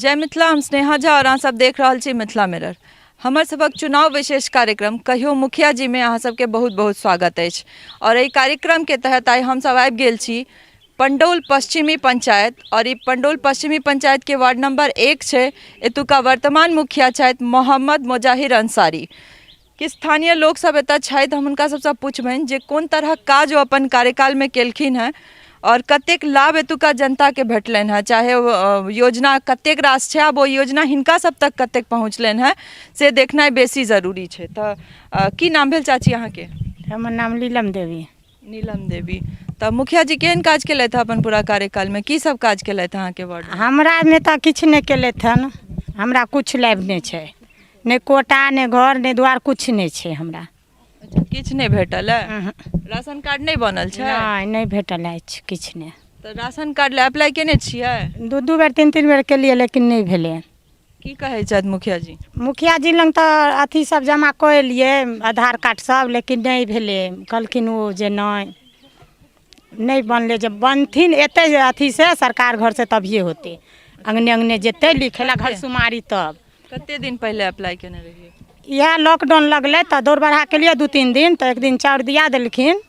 जय मिथिला, हम स्नेहा झा और अहाँ सब देख रहल छी मिथिला मिरर। हमर सबक चुनाव विशेष कार्यक्रम कहियो मुखिया जी में अहाँ सबके बहुत बहुत स्वागत अछि। और एहि कार्यक्रम के तहत आइ हम सब आबि गेल छी पंडौल पश्चिमी पंचायत और ई पंडौल पश्चिमी पंचायत के वार्ड नंबर 1 छै। एतुका वर्तमान मुखिया छथि मोहम्मद मोजाहिर अंसारी। कि स्थानीय लोक सब एतऽ छथि, हम हुनका सबसँ पुछबनि जे कोन तरहक काज ओ अपन कार्यकालमे केलखिन हेँ आओर कतेक लाभ एतुका जनताके भेटलनि हेँ, चाहे ओ योजना कतेक रास छै, आब ओ योजना हिनका सब तक कतेक पहुँचलनि हेँ से देखनाइ बेसी जरूरी छै। तऽ की नाम भेल चाची अहाँके? हमर नाम नीलम देवी। नीलम देवी। तऽ मुखिया जी केहन काज केलथि अपन पूरा कार्यकालमे? की सब काज केलथि अहाँके वार्ड? हमरामे तऽ किछु नहि केलथि हन, हमरा किछु लाभ नहि छै, नहि कोटा, नहि घर, नहि द्वार, किछु नहि छै हमरा। अच्छा, किछु नहि भेटल है? राशन कार्ड नहि बनल छै? नहि, नहि भेटल अछि किछु नहि। तऽ राशन कार्ड लए अप्लाई केने छियै? दू दू बेर तीन तीन बेर केलियै, लेकिन नहि भेलै। की कहै छथि मुखिया जी? मुखिया जी लग तऽ अथी सब जमा कऽ एलियै, आधार कार्ड सब, लेकिन नहि भेलै। कहलखिन ओ जे नहि नहि बनलै, जब बनथिन एतै अथी से सरकार घर से तभिए होतै, अङ्गने अङ्गने जेतै लिखै लए घर सुमारी तब। कते दिन पहिले अप्लाई केने रहियै? इएह लॉकडाउन लगलै तऽ दौड़ बढ़ा केलियै 2-3 दिन, तऽ एक दिन चाउर दिया देलखिन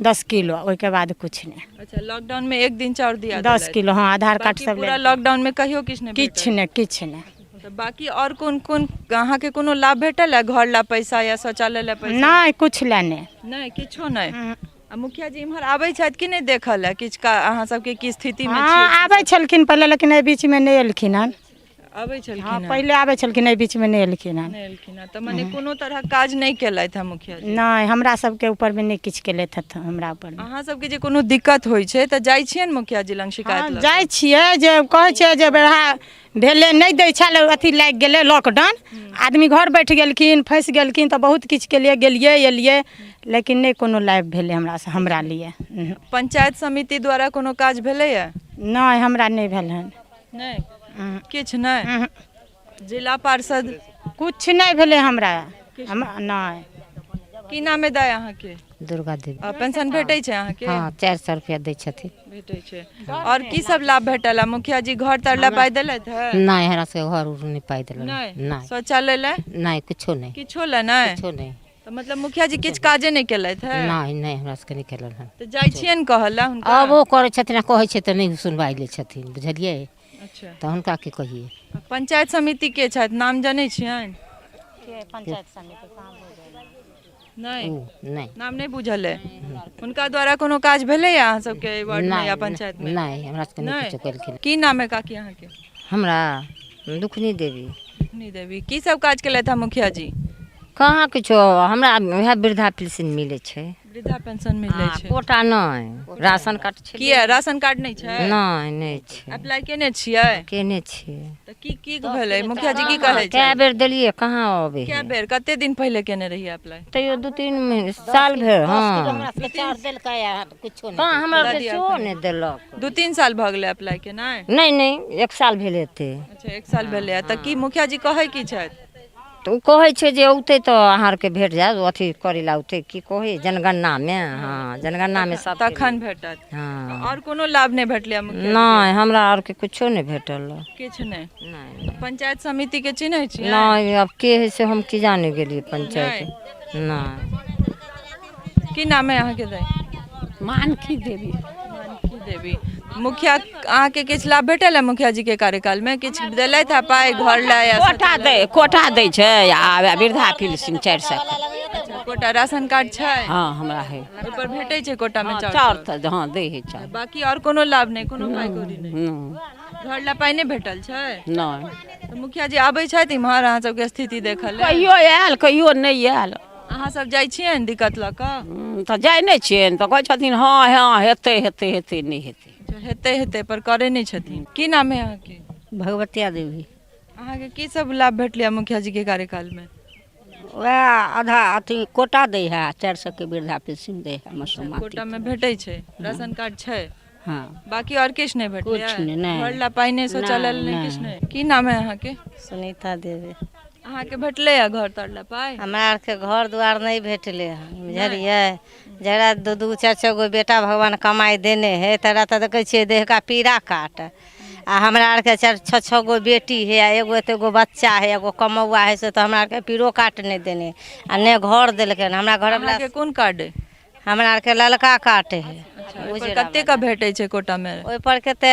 10 किलो, ओहिके बाद किछु नहि। अच्छा, लॉकडाउन में एक दिन चाउर दिया 10 किलो, हाँ, आधार कार्ड सब। पूरा लॉकडाउन में कहियो किछु नहि? किछु नहि, किछु नहि। तऽ बाकी और कोन कोन अहाँके कोनो लाभ भेटल है, घर ला पैसा या शौचालय ला पैसा? नहि, किछु ला नहि। नहि, किछो नहि। आ मुखिया जी इम्हर आबै छथि कि नहि देखऽ लए किछु का अहाँ सबके की स्थिति मे? हँ, आबै छलखिन पहिले, लेकिन एहि बीचमे नहि एलखिन हन। आबै छलखिन? हँ, पहिले आबै छलखिन, एहि बीचमे नहि एलखिन हन। नहि एलखिन हँ, तऽ मने कोनो तरहक काज नहि केलथि हँ मुखिया जी? नहि, हमरा सबके ऊपरमे नहि किछु केलथि हँ हमरा ऊपरमे। अहाँ सबके जे कोनो दिक्कत होइ छै तऽ जाइ छियनि मुखिया जी लग शिकायत लऽ? जाइ छियै, जे कहै छियै जे बेड़ा भेलै, नहि दै छल, अथी लागि गेलै लॉकडाउन, आदमी घर बैठ गेलखिन, फँसि गेलखिन, तऽ बहुत किछुके लिए गेलियै एलियै, लेकिन नहि कोनो लाभ भेलै हमरा हमरा लिए। पंचायत समिति द्वारा कोनो काज भेलैए? नहि, हमरा नहि भेल हन। नहि, किछु नहि? जिला पार्षद? किछु नहि भेलै हमरा, नहि। की नाम है दाइ अहाँके? दुर्गा देवी। पेंशन भेटै छै अहाँके? हँ, 400 रुपया दै छथिन। भेटै छै। और की सब लाभ भेटल है? मुखिया जी घर तर ला पाइ देलथि है? नहि, हमरा सबके घर उर नहि पाइ देलक। नहि? नहि। शौचालय लए? नहि, किछो नहि। किछो लए नहि? किछो नहि। तऽ मतलब मुखिया जी किछु काजे नहि केलथि है? नहि नहि, हमरा सबके नहि केलनि हन। तऽ जाइ छियनि कहऽ लए हुनका? अबो करै छथिन आ कहै छै तऽ नहि सुनवाइ लै छथिन, बुझलियै? अच्छा। तऽ हुनका की कहियै? पंचायत समिति के छथि, नाम जनै छियनि? पंचायत समिति? नहि? ओ नहि। नाम नहि बुझल है। हुनका द्वारा कोनो काज भेलैया अहाँ सबके एहि वार्ड में या नहि पंचायत में? नहि, हमरा सबके नहि किछो केलखिन। की नाम है काकी अहाँके? हमरा दुखनी देवी। दुखनी देवी। की सब काज केलथि हँ मुखिया जी? कहाँ किछो हमरा, वएह वृद्धा पेंशन मिलै छै। वृद्धा पेंशन मिलै छै? कोटा नहि, राशन कार्ड छै। किया, राशन कार्ड नहि छै? नहि, नहि छै। अप्लाई केने छियै? केने छियै। तऽ की की भेलै? मुखिया जी की कहै छै? कए बेर देलियै, कहाँ अबै। कए बेर, कते दिन पहिले केने रहियै अप्लाई? तैयो 2-3 महीना साल भेल। हँ, कहाँ हमरा सेहो नहि देलक। 2-3 साल भऽ गेलै अप्लाई केनाइ? नहि नहि, 1 साल भेल हेतै। अच्छा, 1 साल भेलै। तऽ की मुखिया जी कहै की छथि? तऽ ओ कहै छै जे औतै तऽ अहाँ आरके भेट जायत, अथी करै लए औतै, की कहै जनगणनामे, हँ, जनगणनामे सब तखन भेटत। हँ। आओर कोनो लाभ नहि भेटलै? नहि, हमरा आरके किछो नहि भेटल। किछु नहि? नहि। पंचायत समिति के चिन्है छियै? नहि, आब के हइ से हम की जाने गेलियै पंचायत, नहि। की नाम है अहाँके दाइ? मानकी देवी। मानकी देवी। मुखिया अहाँके किछु लाभ भेटल है मुखिया जी के कार्यकाल में? किछु देलथि है पाइ घर लए या? कोटा दै, कोटा दै छै आ वृद्धा पेंशन 400। अच्छा, कोटा, राशन कार्ड छै? हँ, हमरा है। ओहिपर भेटै छै कोटा में चाउर? चाउर तऽ हँ, दै है चाउर। बाकी और कोनो लाभ नहि, कोनो पाइ कौड़ी नहि? घर लए पाइ नहि भेटल छै? नहि। तऽ मुखिया जी आबै छथि इम्हर अहाँ सबके स्थिति देखऽ लए? कहियो आयल, कहियो नहि आयल। अहाँ सब जाइ छियनि दिक्कत लऽ कऽ? तऽ जाइ नहि छियनि तऽ कहै छथिन हँ हँ हेतै हेतै हेतै, नहि हेतै। अच्छा, हेतै हेतै पर करै नहि छथिन। की नाम है अहाँके? भगवतिया देवी। अहाँके की सब लाभ भेटलै मुखिया जी के कार्यकाल में? वएह आधा अथी कोटा दै है, 400 के वृद्धा पेंशन दै है मसोमाती। कोटा में भेटै छै? राशन कार्ड छै? हँ। बाकी और किछु नहि भेटलै? किछु नहि, नहि। घर ला पाइ नहि, शौचालय नहि, किछु नहि। की नाम है अहाँके? सुनीता देवी। अहाँके भेटलै है घर तर ला पाइ? हमरा आरके घर दुआर नहि भेटलै हन, बुझलियै? जकरा 2 2 4 4 गो बेटा भगवान कमाइ देने हइ, तकरा तऽ देखै छियै देहका पीड़ा काट। आ हमरा आरके चारि छओ छओ गो बेटी है आ एगो एतेगो बच्चा है, एगो कमौआ है, से तऽ हमरा आरके पीरो कार्ड नहि देने आ नहि घर देलकै। हमरा घरवला अहाँके कोन कार्ड अइ? हमरा आरके ललका कार्ड है। ओहिपर कते का भेटै छै कोटामे? ओहिपर कते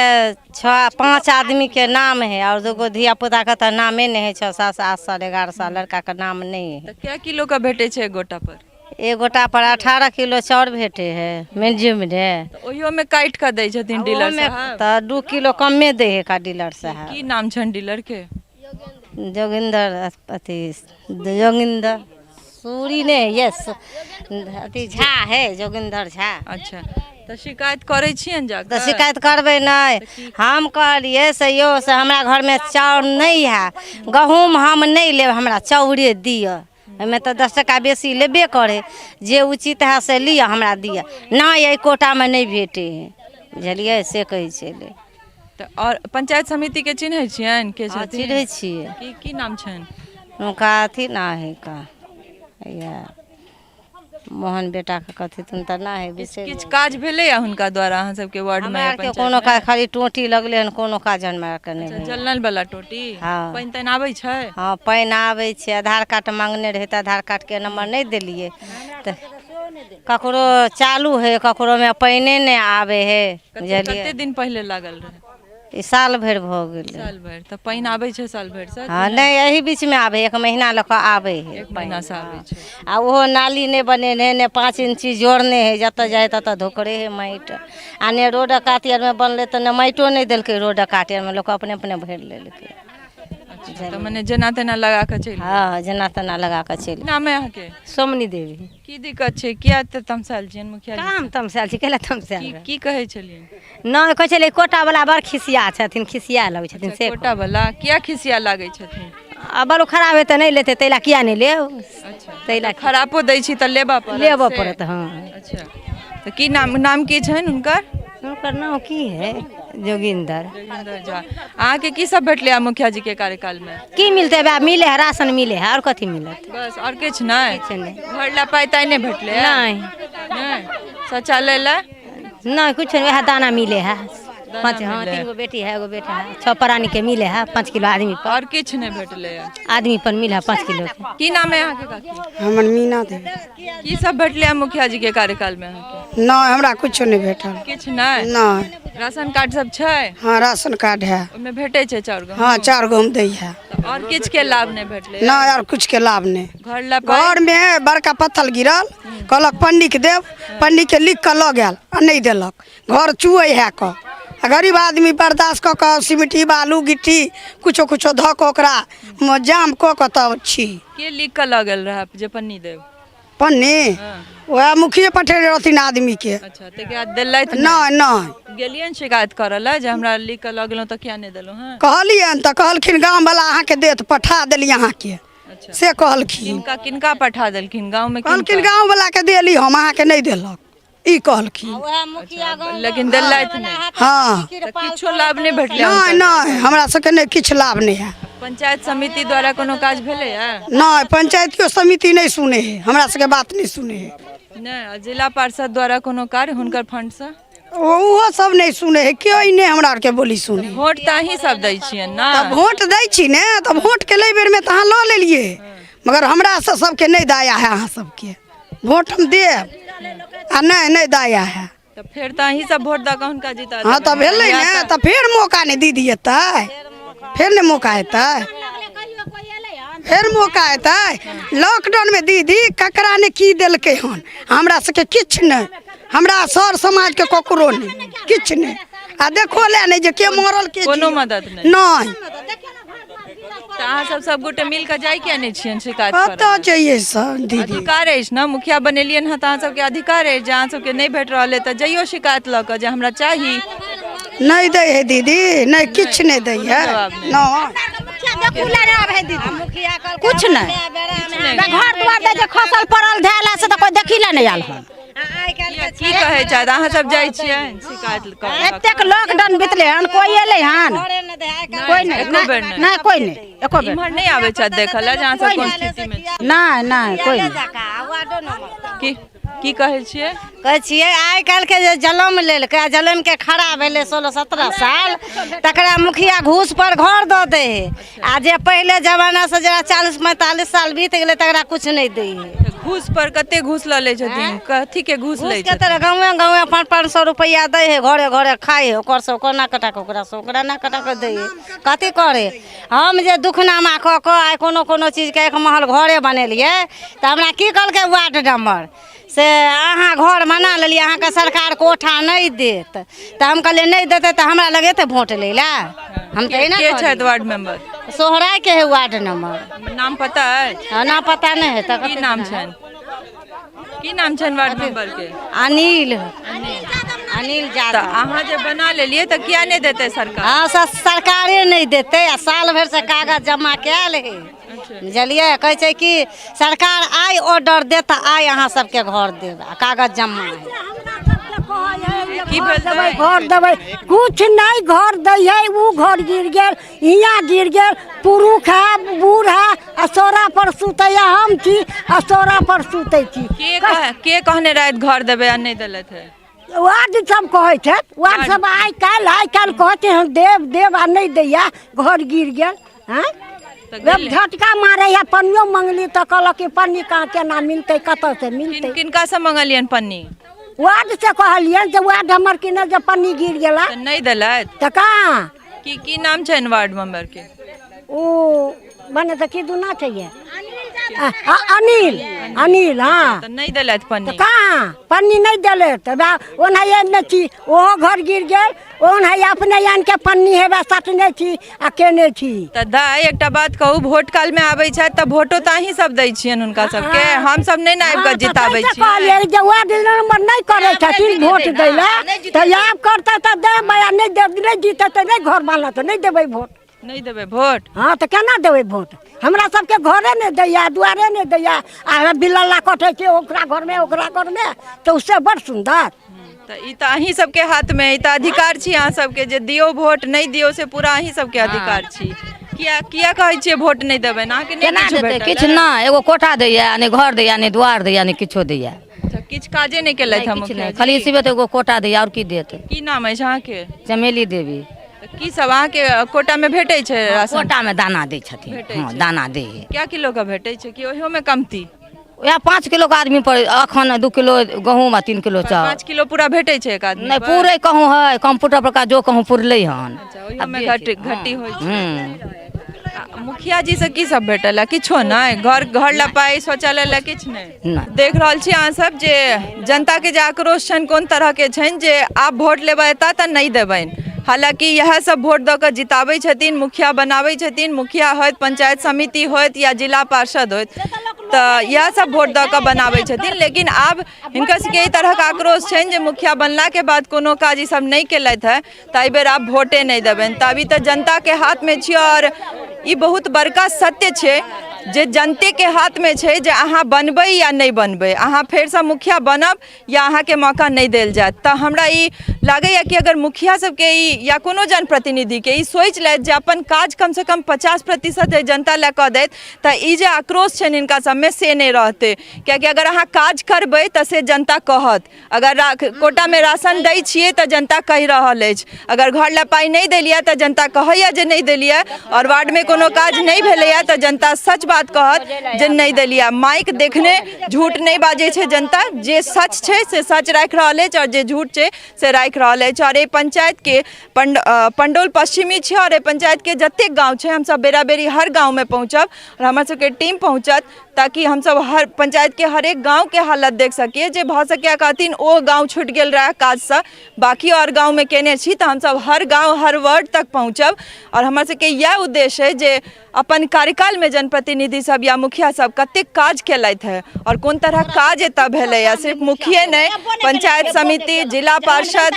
6 5 आदमीके नाम है और दूगो धिया पुताके तऽ नामे नहि है। 6 7 8 साल 11 साल लड़काके नाम नहि है। तऽ कए किलो का भेटै छै एक गोटा पर? एक गोटा पर 18 किलो चाउर भेटे है मिंजिम रे। तऽ ओहियोमे काटि कऽ दै छथिन डीलर साहब? तऽ 2 किलो कमे दै है का डीलर साहब। की नाम छनि डीलर के? जोगिंदर अथी जोगिंदर सूरी नहि यस अथी झा है, जोगिंदर झा। अच्छा, तऽ शिकायत करै छियनि जाकऽ? तऽ शिकायत करबै नहि। हम कहलियै से यौ से हमरा घरमे चाउर नहि है, गहूँम हम नहि लेब, हमरा चाउरे दिअ। एहिमे तऽ 10 टका बेसी लेबे करै, जे उचित है से लिअ, हमरा दिअ। नहि एहि कोटामे नहि भेटै है, बुझलियै, से कहै छलै। तऽ आओर पंचायत समिति के चिन्है छियनि के हँ, छथिन? चिन्है छियै। की की नाम छनि हुनका? अथी ना है का या मोहन बेटाके कथी तुन तऽ ना है बिसरि। किछु काज भेलैया हुनका द्वारा अहाँ सबके वार्ड मे हमरा या आरके पंचायत कोनो मे? काज खाली टोटी लगलै हन, कोनो काज हमरा आरके नहि अच्छा, भेल। जल नल वाला टोटी? हँ। पानि तानि आबै छै? हँ, पानि आबै छै। आधार कार्ड मांगने रहै तऽ आधार कार्डके नम्बर नहि देलियै, तऽ ककरो चालू है, ककरोमे पानिए नहि आबै है। कते बुझलियै? कते दिन पहिले लागल रहै? ई साल भरि भऽ गेलै। साल भरि तऽ पानि आबै छै साल भरिसँ? हँ, नहि, एहि बीचमे आबै है, 1 महीना लऽ कऽ आबै है। 1 महीनासँ आबै छै। आ ओहो नाली नहि बनेने है, नहि 5 इंची जोड़ने है, जतऽ जाइ ततऽ धोकरे है माटि। आ नहि रोड कात आरमे बनलै तऽ नहि माटिओ नहि देलकै, रोड कात आरमे लोक अपने अपने भरि लेलकै। अच्छा, तऽ मने जेना तेना लगा कऽ चलि गेल। हँ, जेना तेना लगा कऽ चलि। नाम है अहाँके? सोमनी देवी। की दिक्कत छै? किया एते तमसायल छियनि मुखिया जी? काम तमसायल छी? कैला तमसायल? की की कहै छलियनि? नहि, कहै छलै कोटा वाला बड़ खिसिया छथिन, खिसिया लगै छथिन से। कोटा वाला किया खिसिया लागै छथिन? आ बड़ खराब हेतै नहि लेतै, ताहि लए किया नहि लेब? अच्छा, ताहि लए। खरापो दै छी तऽ लेबऽ पड़त? लेबऽ से? पड़त, हँ। अच्छा, तऽ की नाम, नाम की छनि हुनकर? हुनकर नाम की है? जोगिंदर। जोगिंदर झा। अहाँके की सब भेटलै मुखिया जी के कार्यकाल मे? की मिलतै? बा मिले है, राशन मिले है, आओर कथी मिलत? बस, आओर किछु नहि? किछु नहि। घर ला पाइ ताइ नहि भेटलै? नहि। नहि? शौचालय ला? नहि, कुछ नहि। वएह दाना मिले है 5, हँ। मिले है। 3 गो बेटी है, एगो बेटा है, 6 प्राणी के मिले है 5 किलो आदमी पर। आओर किछु नहि भेटलै? आदमी पर मिले है 5 किलो के। की नाम है अहाँके काकी? हमर मीना देवी। की सब भेटलै मुखिया जी के कार्यकाल मे अहाँके? नहि, हमरा कुछो नहि भेटल। किछु नहि? नहि। राशन कार्ड सब छै? हँ, राशन कार्ड है। ओहिमे भेटै छै चाउर गहूँम? हँ, चाउर गहूँम दै है। तऽ आओर किछु के लाभ नहि भेटलै? नहि, आओर कुछ के लाभ नहि। घर ला पाइ? घरमे बड़का पत्थर गिरल, कहलक पन्नीके देब, पन्नीके लिख कऽ लऽ गेल आ नहि देलक। घर चुअै है कऽ आ गरीब आदमी बर्दाश्त कऽ कऽ सिमटी बालू गिट्टी कुछो कुछो धऽ कऽ ओकरा जाम कऽ कऽ तब छी। के लिख कऽ लऽ गेल रहए जे पन्नी देब? पन्नी वएह मुखिये पठेने रहथिन आदमीके। अच्छा, ताहिके बाद देलथि? नहि नहि। गेलियनि शिकायत करऽ लए जे हमरा लिख कऽ लऽ गेलहुँ तऽ किया नहि देलहुँ? हँ, कहलियनि तऽ कहलखिन गामवला अहाँके देत, पठा देली अहाँके। अच्छा, से कहलखिन। किनका किनका पठा देलखिन गाँवमे? कहलखिन गाँववलाके देली हम, अहाँके नहि देलक, ई कहलखिन। लेकिन देलथि नहि? हँ। तऽ किछो लाभ नहि भेटलै? नहि नहि, हमरा सबके नहि किछु लाभ नहि है। पंचायत समिति द्वारा कोनो काज भेलैया? नहि, पंचायतियो समिति नहि सुने है, हमरा सबके बात नहि सुने है। नहि? आ जिला पार्षद द्वारा कोनो कार्य हुनकर फंडसँ? ओहो सब नहि सुने है, केओ नहि हमरा आरके बोली सुने है। वोट तऽ अहीं सब दै छियनि ने? तऽ वोट दै छी ने, तऽ वोटके लै बेरमे तऽ अहाँ लऽ लेलियै, मगर हमरा से सबके नहि दया है। अहाँ सबके वोट हम देब आ नहि नहि दया है। तऽ फेर तऽ अहीं सब वोट दऽ कऽ हुनका जिता हँ, तऽ देबनि। भेलै ने, तऽ फेर मौका नहि दीदी एतै, फेर नहि मौका एतै, फेर मौका एतै। लॉकडाउनमे दीदी ककरा ने की देलकै हन, हमरा सबके किछु नहि, हमरा सर समाजके ककरो नहि किछु नहि, आ देखो ले नहि जे के मरल के कोनो जीअल। मदद नहि? नहि। तऽ अहाँ सब सब गोटे मिल कऽ जाइ किया नहि छियनि शिकायत करऽ? कतऽ जइयै सर दीदी? अधिकार अछि ने, मुखिया बनेलियनि हँ तऽ अहाँ सबके अधिकार अछि जे अहाँ सबके नहि भेट रहल अछि तऽ जइयौ शिकायत लऽ कऽ जे हमरा चाही। नहि दै है दीदी, नहि, किछु नहि दै है। जवाब नहि। नहि। कुछ नहि, घर दुआर दै जे खसल पड़ल धएल है से तऽ कोइ देखी लए नहि आयल हन। की कहै छथि? अहाँ सब जाइ छियनि शिकायत करऽ? एतेक लॉकडाउन बितलै हन, कोइ एलै हन? कोइ नहि। एको बेर नहि? नहि, कोइ नहि, एको बेर। इम्हर नहि आबै छथि देखऽ लए जे अहाँ सब कोन स्थितिमे छी? नहि नहि, कोइ नहि। की की कहै छियै? कहै छियै आइ काल्हिके जे जनम लेलकै आ जनमके खड़ा भेलै 16-17 साल, तकरा मुखिया घूस पर घर दऽ दै है, आ जे पहिले जमानासँ जरा 40-45 साल बीत गेलै तकरा किछु नहि दै है। तऽ घूस पर कते घूस लऽ लै छथिन? कथी के घूस लै घूसके छथिन? तरह गाँवे गाँवे 500-500 रुपैआ दै है, घरे घरे खाइ है, ओकर से ओकर ना कटा कऽ ओकरा से ओकरा ना कटा कऽ दै है। कथी करे हम जे दुखनामा कऽ कऽ आइ कोनो कोनो चीजके एक महल घरे बनेलियै तऽ हमरा की कहलकै वार्ड नम्बर से अहाँ घर बना लेलियै, अहाँके सरकार कोठा नहि देत। तऽ हम कहलियै नहि देतै तऽ हमरा लगेतै वोट लै लए? हम तऽ एना के छथि वार्ड मेंबर? सोहरायके है वार्ड नम्बर। नाम पता अछि? हँ, नाम पता नहि है तऽ की नाम छनि? की नाम छनि वार्ड मेंबर के? अनिल, अनिल तऽ यादव। अहाँ जे बना लेलियै तऽ किया नहि देतै सरकार? हँ, सरकारे नहि देतै, आ साल भरिसँ कागज जमा कयल है, बुझलियै? कहै छै कि सरकार आइ ऑर्डर देत तऽ आइ अहाँ सबके घर देब, आ कागज जमा है। की भेल? देबै घर, देबै कुछ नहि, घर दै है। ओ घर गिर गेल, हियाँ गिर गेल। पुरुष है, बूढ़ है, असोरा पर सुतैया। हम छी, असोरा पर सुतै छी। के कहने रहथि घर देबै आ नहि देलथि है? वार्ड सब कहै छथि, वार्ड सब आइ काल्हि कहै छै हम देब देब, आ नहि दैया। घर गिर गेल। हँ, तऽ गेलै। झटका मारै है। पन्नियो मंगली तऽ कहलक कि पन्नी कहाँ केना मिलतै, कतऽसँ मिलतै? किनका से मंगलियनि पन्नी? वार्ड से कहलियनि जे वार्ड हमर किने जे पन्नी गिर गेला। तऽ नहि देलथि? तऽ कहाँ। की की नाम छनि वार्ड मेंबर के? ओ मने तऽ की दुना छै ये अनिल, अनिल, हाँ। तऽ नहि देलथि पन्नी? तऽ कहाँ पन्नी नहि देले। तऽ ओनाहिए मे छी, ओहो घर गिर गेल। ओनाहिए अपने आनिके पन्नी हेबे सटने छी आ केने छी। तऽ दाइ, एकटा बात कहू, भोट काल मे आबै छथि तऽ भोटो तऽ अहीं सब दै छियनि हुनका सबके, हम सब नहि ने आबि कऽ जिताबै तऽ छियै। कहलियै जे वार्ड नंबर नहि करै छथिन भोट दै लए, तऽ आब करतै तऽ देबै, आ नहि देब, नहि जीतै तऽ नहि घर बनल तऽ नहि देबै भोट। नहि देबै भोट? हँ, तऽ केना देबै भोट? हमरा सबके घरे नहि दैया, दुआरे नहि दैया, आ बिलल्ला कटै छै ओकरा घरमे, ओकरा घरमे, तऽ उससे बड़ सुन्दर। तऽ ई तऽ अहीं सबके हाथमे, ई तऽ अधिकार छी अहाँ सबके जे दियौ भोट, नहि दियौ, से पूरा अहीं सबके अधिकार छी। किया किया कहै छियै भोट नहि देबै अहाँके? नहि केना किछु देतै? भेटल किछु है? नहि, एगो कोठा दैया, नहि घर दैया, नहि द्वार दैया, नहि किछो दैया। अच्छा, किछु काजे नहि केलथि हम? किछु नहि, खाली सिबे तऽ एगो कोटा दैया, आओर की देत? की नाम अछि अहाँके? चमेली देवी। तऽ की सब अहाँके कोटामे भेटै छै राशन? कोटामे दाना दै छथिन। भेटै हँ। छै। दाना दै है। कए किलो के भेटै छै, कि ओहियोमे कमती? उएह 5 किलोके आदमी पर अखन 2 किलो गहूँम आ 3 किलो चाउर। 5 किलो पूरा भेटै छै एक आदमी नहि पर? पूरे कहूँ है, कंप्यूटर पर का जो कहूँ पुरलै हन। अच्छा, ओहियोमे घटी घटी होइ छै। हूँ। आ मुखिया जी से की सब भेटल है? किछो नहि? घर घर लए पाइ, शौचालय लए किछु नहि? नहि। देख रहल छी अहाँ सब जे जनता के जे आक्रोश छनि कोन तरह के छनि, जे आब वोट लेबऽ एता तऽ नहि देबनि। हालाँकि इएह सब वोट दऽ कऽ जिताबै छथिन, मुखिया बनाबै छथिन। मुखिया होइत, पंचायत समिति होइत या जिला पार्षद होइत, तऽ इएह सब वोट दऽ कऽ बनाबै छथिन। लेकिन आब हिनकर सबके एहि तरहक आक्रोश छनि जे मुखिया बनलाके बाद कोनो काज ई सब नहि केलथि है, तऽ एहिबेर आब वोटे नहि देबनि। तऽ अभी तऽ जनताके हाथमे छी, आओर ई बहुत बड़का सत्य छै जे जनतेके हाथमे छै जे अहाँ बनबै या नहि बनबै, अहाँ फेरसँ मुखिया बनब या अहाँके मौका नहि देल जायत। तऽ हमरा ई लागैए कि अगर मुखिया सबके ई या कोनो जनप्रतिनिधिके ई सोचि लैत जे अपन काज कमसँ कम 50% जनता लए कऽ दैत, तऽ ई जे आक्रोश छनि हिनका सबमे से नहि रहतै। कियाकि अगर अहाँ काज करबै तऽ से जनता कहत। अगर कोटामे राशन दै छियै तऽ जनता कहि रहल अछि। अगर घर लए पाइ नहि देलियै तऽ जनता कहैया जे नहि देलियै, आओर वार्डमे कोनो काज नहि भेलैया तऽ जनता सच बात कहत जे नहि देलियै। माइक देखने झूठ नहि बाजै छै जनता। जे सच छै से सच राखि रहल अछि, आओर जे झूठ छै से राखि रहल अछि। आओर एहि पंचायतके पंडौल पश्चिमी छै, आओर एहि पंचायतके जतेक गाँव छै, हमसब बेरा बेरी हर गाँवमे पहुँचब, आओर हमर सबके टीम पहुँचत, ताकि हमसब हर पंचायतके हरेक गाँवके हालत देख सकिए। जे भऽ सकैए कहथिन ओ गाँव छुटि गेल रहए काजसँ, बाकी आओर गाँवमे केने छी। तऽ हमसब हर गाँव, हर वार्ड तक पहुँचब, आओर हमर सबके इएह उद्देश्य अइ जे अपन कार्यकालमे जनप्रतिनिधि सब या मुखिया सब कतेक काज केलथि है आओर कोन तरहक काज एतऽ भेलैए। सिर्फ मुखिये नहि, पंचायत समिति, जिला पार्षद,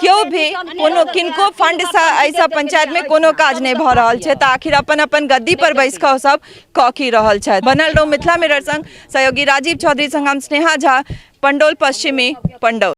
केओ भी कोनो किनको फंडसँ एहिसँ पंचायतमे कोनो काज नहि भऽ रहल छै, तऽ आखिर अपन अपन गद्दी पर बैस कऽ ओ सब कऽ की रहल छथि? बनल रहू मिथिला मिरर संग। सहयोगी राजीव चौधरी संग हम स्नेहा झा, पंडौल पश्चिमी, पंडौल।